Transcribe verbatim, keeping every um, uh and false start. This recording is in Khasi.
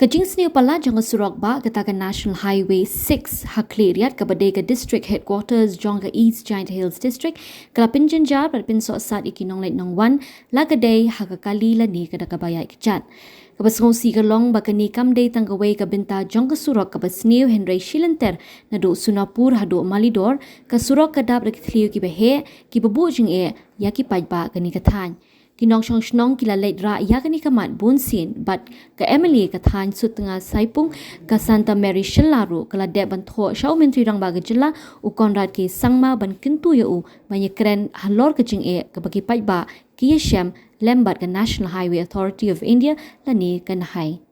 Ka jingsniew palat jong ka surok bah kata ka National Highway six ha Khliehriat kaba dei ka District Headquarters jong ka East Jaintia Hills District ka la pynjynjar bad pynsohsat ïa ki nongleit nongwan la ka dei ha ka kali lane ka da kaba ïaid kjat. Kaba sngewsih ka long ba kane kam dei tang kawei ka bynta jong ka surok kaba sniew hynrei shilynter naduh Sonapur haduh Malidor ka surok ka dap da ki thliew kiba heh kiba buh jingeh ïa ki paidbah kane ka thaiñ. Ki nongshong shnong ki la leit rah ïa kane ka mat bunsien bad ka M L A ka thaiñ Sutnga Saipung, ka Santa Mary Shylla ruh ka la dep ban thoh sha u Myntri Rangbah ka jylla u Conrad K Sangma ban kyntu ïa u ban ïakren halor ka jingeh kaba ki paidbah ki ïashem lem bad ka National Highway Authority of India lane ka N H A I.